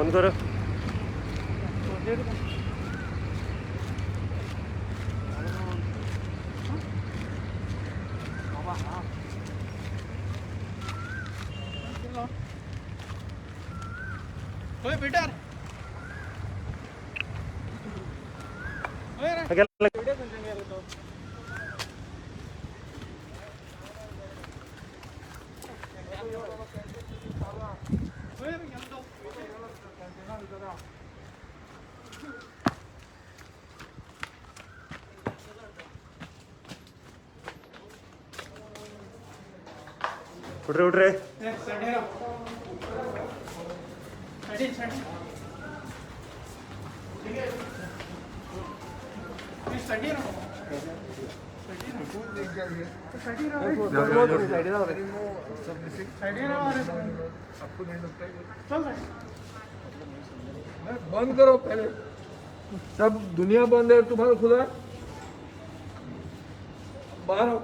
Phone करो। ओए Peter, ओए रे। गेला। व्हिडिओ खंयच्यान गेलो तो? ओए रे, गेलो तो। उठ रे, उठ रे। ए, साइडीन राव। साइडीन, साइडीन। ए, साइडीन राव। साइडीन राव। साइडीन राव रे। आपको नहीं लगता है? चल साइड। बंद करो पहले। सब दुनिया बंद है, तुम्हारा खुला है? बाहर आओ।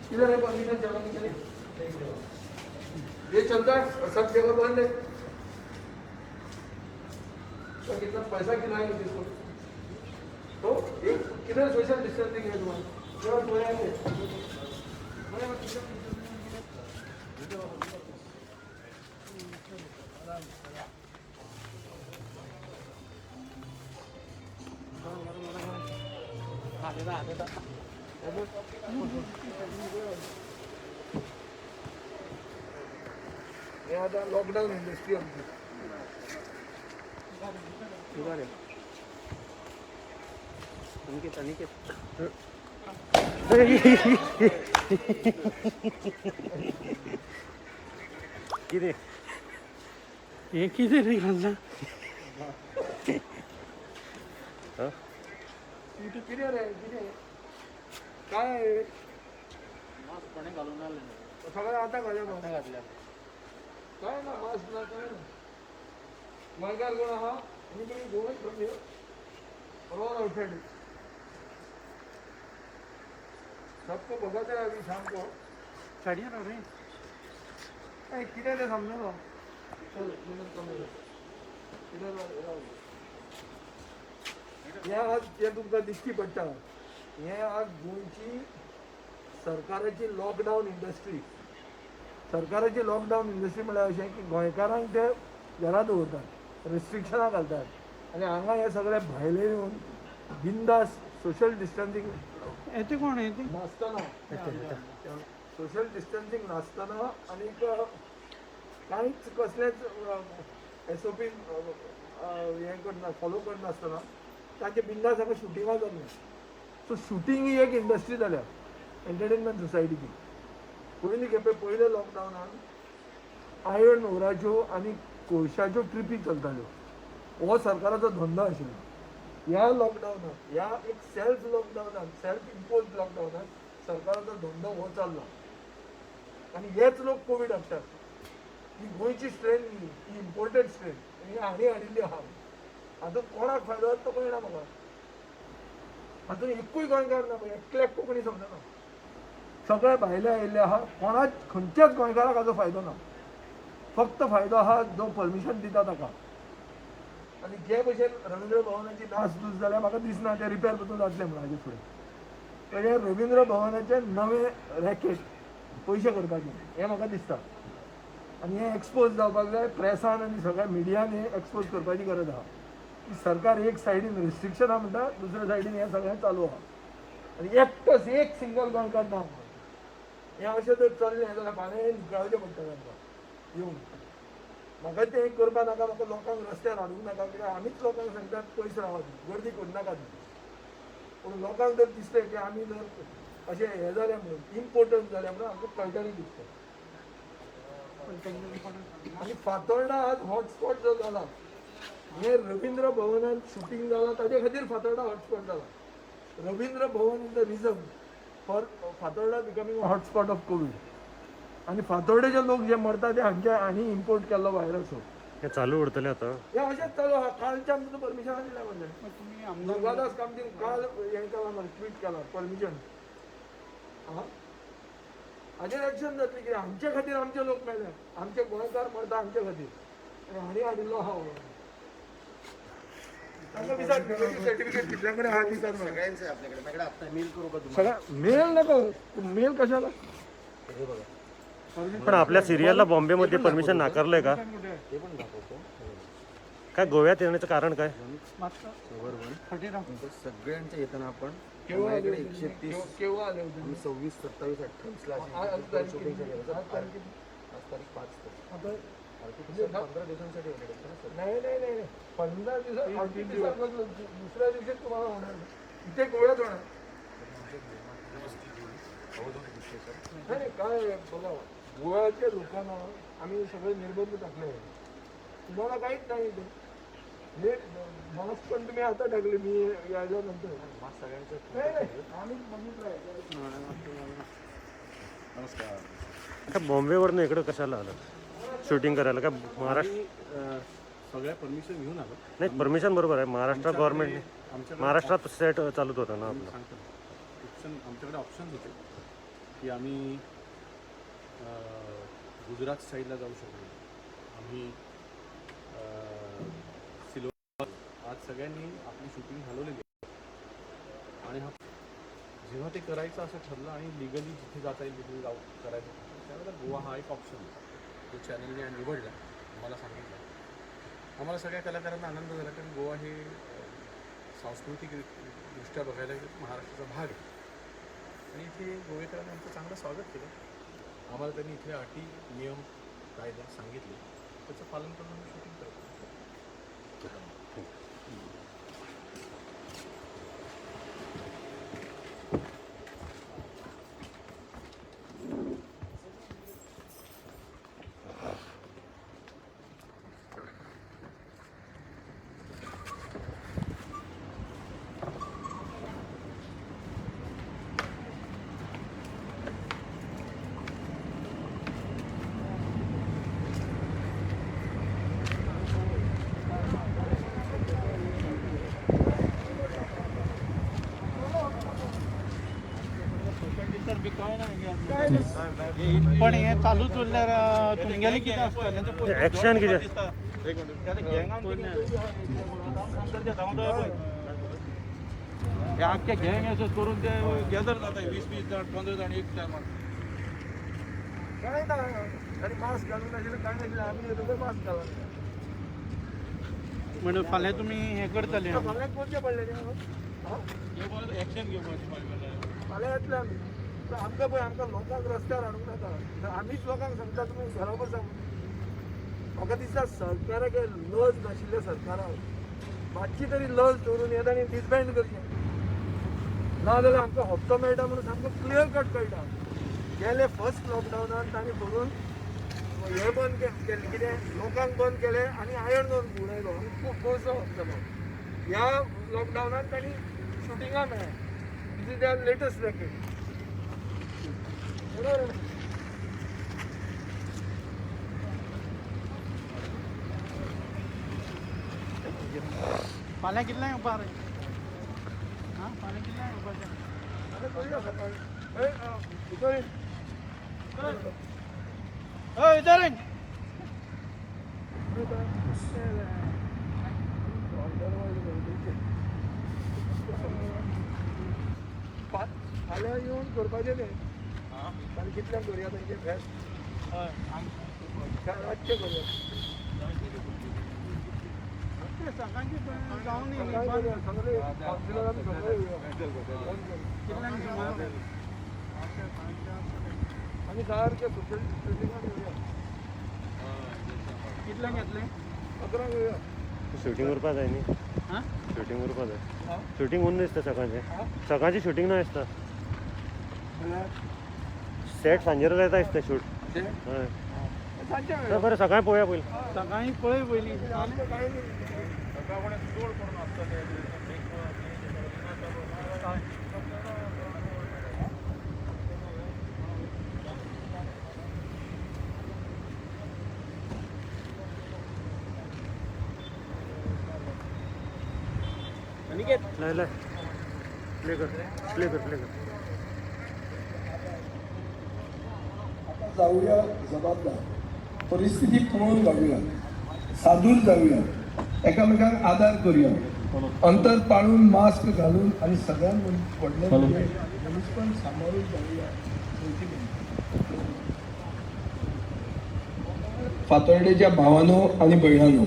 किधर है परमिशन चलाने के लिए? ये चलता है और सब जगह बंद है, तो कितना पैसा खिलाएंगे किसको? तो एक किधर सोशल डिस्टेंसिंग है तुम्हारा? केवल गोया है। हे आता लॉकडाऊन इंडस्ट्री आमची. अनिकेत, अनिकेत। किती? हे किती रे घालना? इथे किती रे, किती काय आहे? घालून आले. सगळं आता घाल्या मग. घातल्या. काय ना मास्क ना, काय ना. गोंयकार कोण आहा? Anybody Goan from here or all outside? सबको भगाते हैं अभी शाम को. साइडीन राव रे. ए, कितें तें समजना. चल मिनट कमी कर. कितें राव. हें आज जें तुमकां दिश्टी पडटा, हें आज गोंयची सरकाराची लॉकडावन इंडस्ट्री. सरकाराची लॉकडावन इंडस्ट्री म्हळ्यार अशें की गोंयकारांक ते घरा दवरतात, रेस्ट्रिक्शनां घालतात आनी हांगा हे सगळे भायले येवन बिंदास सोशल डिस्टन्सींग येते कोण येते? नासतना, सोशल डिस्टन्सींग नासतना आनीक कांयच कसलेंच एसओपी हें करना, फॉलो करनासतना तांचे बिंदास हांगा शुटिंगां जाली. सो शुटींग ही एक इंडस्ट्री जाल्या एंटरटेनमेंट सोसायटीची. पयलीं खेपे पयल्या लॉकडावनान आयर्न ओराच्यो आनी कोळशाच्यो ट्रिपी चलताल्यो. हो सरकाराचो धंदो आशिल्लो. ह्या लॉकडावनात, ह्या एक सेल्फ लॉकडावनात, सेल्फ इम्पोज लॉकडावनात सरकाराचो धंदो हो चल्ला आनी हेच लोक कोवीड हाडटात. ही गोंयची स्ट्रेन न्ही, ही इम्पोर्टेड स्ट्रेन ही हांणी हाडिल्ली आहा. हातूंत कोणाक फायदो जाता तो कळना म्हाका. हातूंत एकूय गोंयकार ना पळय, एकल्याक कोंकणी समजना. सगळे भायले आयिल्ले आहा. कोणाच खंयच्याच गोंयकाराक हाजो फायदो ना. फक्त फायदो आहा जो परमिशन दिता ताका. आनी जे भशेन रवींद्र भवनाची नासधूस जाल्या, म्हाका दिसना तें रिपेर पसून जातलें म्हणून हाजे फुडें. तर हें रवींद्र भवनाचें नवें रॅकेट पयशे करपाचें हें म्हाका दिसता आनी हें एक्सपोज जावपाक जाय प्रेसान आनी सगळ्या मिडियान. हें एक्सपोज करपाची गरज आहा की सरकार एक सायडीन रिस्ट्रिक्शनां म्हणटा, दुसऱ्या सायडीन हें सगळें चालू आहा आनी एकटोच एक सिंगल गोंयकार ना. हें अशें जर चल्लें जाल्यार फाल्यां निकळावचें पडटलें आमकां येवन. म्हाका तें करपा नाका, म्हाका लोकांक रस्त्यार हाडूंक नाका, कित्याक आमीच लोकांक सांगतात पयस रावात, गर्दी करनाकात. पूण लोकांक जर दिसलें की आमी जर अशें हें जालें म्हणून, इम्पोर्टंट जालें म्हणून, आमकां कळटलें कितें तें. आनी फातोर्डा आज हॉटस्पॉट जो जाला, हें रवींद्र भवनान शुटींग जालां ताजे खातीर फातोर्डा हॉटस्पॉट जाला. Ravindra Bhavan is the reason for Fatorda becoming a hotspot of Covid. आनी फातोर्डेचे लोक जे मरता ते हांचे हांणी इम्पोर्ट केल्लो व्हायरस हो. हे चालू उरतले आता? हें अशेंच चालू आहा. कालच्यान तुका परमिशनां दिल्या मरे. मग तुम्ही आमदार दुर्गादास कामतीन काल हें केलां मरे, ट्वीट केलां परमिशन. आं, हाजेर एक्शन जातली कित्याक आमचे खातीर आमचे लोक मेले, आमचे गोंयकार मरता आमचे खातीर आनी हांणी हाडिल्लो आहा हो. तांकां विचार सर्टिफिकेट कितल्या कडेन आहा दिसात म्हाका. सगळ्यांचं आहे आपल्याकडे. माझ्याकडे आत्ता मेल करू का तुम्हाला? सगळं मेल नको, मेल कशाला? हे बघा. पण आपल्या सिरियलला बॉम्बेमध्ये परमिशन नाकारलंय का? ते पण दाखवतो. काय गोव्यात येण्याचं कारण काय? नंतर सगळ्यांच्या येताना आपण केव्हा आले माझ्याकडे होते एकशे तुम्ही? तीस केव्हा आले होते? आम्ही 26, 27, 28 ला आज तारीख शूटिंग किती? आज तारीख किती? आज तारीख 5. आता 15 दिवसांसाठी होणार आहे ना सर? नाही नाही नाही नाही. 15 दिवस, दुसऱ्या दिवशी तुम्हाला होणार नाही. इथे गोव्यात होणार नाही. नाही, काय बघा, गोव्याच्या लोकांना आम्ही सगळे निर्बंध टाकले आहे. तुम्हाला काहीच नाही इथे. हे मास्क पण तुम्ही आता टाकले मी यायला नंतर. मास्क सगळ्यांचं. नाही नाही, आम्ही बघितलं आहे. काय बॉम्बेवरनं इकडं कशाला आलं शूटिंग करायला? काय महाराष्ट्र आम्ही, सगळ्या परमिशन घेऊन आलो. नाही, परमिशन बरोबर आहे. महाराष्ट्र गव्हर्नमेंटने आमच्याकडे महाराष्ट्रात सेट चालूच होता ना आपला. सांगतो ऑप्शन, आमच्याकडे ऑप्शन होते की आम्ही गुजरात साईडला जाऊ शकलो, आम्ही सिल्वर. आज सगळ्यांनी आपली शूटिंग हलवलेली आहे. आणि हा जेव्हा ते करायचं असं ठरलं आणि लिगली जिथे जाता येईल तिथे जाऊ करायचं ठरलं, त्यावेळेला गोवा हा एक ऑप्शन होता जो चॅनलने निवडला. मला सांगितलं, आम्हाला सगळ्या कलाकारांना आनंद झाला, कारण गोवा हे सांस्कृतिक दृष्ट्या बघायला गेलं तर महाराष्ट्राचा भाग आहे आणि इथे गोवेकरांनी आमचं चांगलं स्वागत केलं. आम्हाला त्यांनी इथले अटी, नियम, कायदा सांगितले, त्याचं पालन करून आम्ही शूटिंग करतो. पण हे चालूच उरल्यार तुमगेलें कितें आसतलें? ऍक्शन कितें? हे आख्खे गँग अशें करून ते गॅदर जाता, 20 20 जाण, 15 जाण एक टायमार. काय ना, आणि मास्क घालून नाशिल्लें, काय नाशिल्लें, आमी येतो ते मास्क घालून. म्हणून फाल्यां तुमी हें करतले? फाल्यां करचें पडलें न्ही. हा? एक्शन घेवपाची. फाल्यां येतले आमी. पण आमकां पळय, आमकां लोकांक रस्त्यार हाडूंक नाका. आमीच लोकांक सांगता तुमी घरा बसा म्हणून. म्हाका दिसता सरकाराक हे लज नाशिल्ल्या सरकाराक मातशी तरी लज दवरून येता आनी डिसबँड करचें. ना जाल्यार आमकां हप्तो मेळटा म्हणून सामको क्लियर कट कळटा. गेले फर्स्ट लॉकडावनान तांणी करून हे बंद केलें, कितें लोकांक बंद केलें आनी आयर्न दोन उडयलो आनी खूब गोडसो हप्तो. ह्या लॉकडावनान तांणी शुटिंगां मेळ्ळें. This is their latest racket. बरोबर आहे? फाल्यां कितल्यांक येवपा रे? आं, फाल्यां कितल्यांक येवपाचें? आतां करूया सकाळी. ए, भितर ये. हय विचारेन. फाल्यां येवन करपाचें तें. फाल्यां कितल्यांक करुया तेंचें फेस्त? हय. रातचें करुया. ते सकाळचें जावं न्ही. सकाळीं करुया. सगळे कावन्सिलर आमी सगळे येवया. फोन करून. कितल्यांक सुमार? आमी सारकें सोशल डिस्टन्सिंगान येवया. कितल्यांक येतलें? 11 येवया. शूटिंग उरपा जाय न्ही. आं. शूटिंग उरपा जाय. शूटिंग उरना दिसता सकाळचें. सकाळचें शूटिंग ना दिसता. सेट सांजेर जाता दिसता शूट. हय. सांजचें तर मेळया. बरें, सकाळीं पळोवया पयलीं. सकाळीं पळय पयलीं. आमकां कांय न्ही. लाय लाय, प्ले कर, प्ले कर, प्ले कर. आता जाऊया जबाबदार परिस्थिती पळोवन जाऊया, सादूर जाऊया, एकामेकांक आदार करूया. अंतर पाळून मास्क घालून आणि सगळ्यात व्हडलें म्हणजे मनीसपण सांबाळून जावया. फातोर्डेच्या भावानो आणि भयणांनो,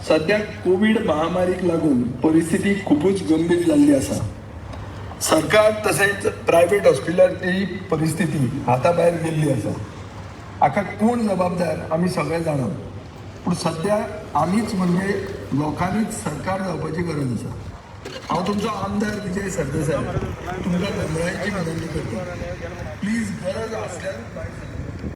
सध्या कोवीड महामारीक लागून परिस्थिती खुबूच गंभीर जाल्ली आसा. सरकार तशेंच प्रायवेट हॉस्पिटलाची परिस्थिती हाता भायर गेल्ली आसा. हाका कोण जबाबदार आमी सगळे जाणा, पूण सध्या आमीच म्हणजे लोकांनीच सरकार जावपाची गरज आसा. हांव तुमचो आमदार विजय सरदेसाय तुमकां नमळायेची विनंती करता, प्लीज गरज आसल्यारूच भायर सरात.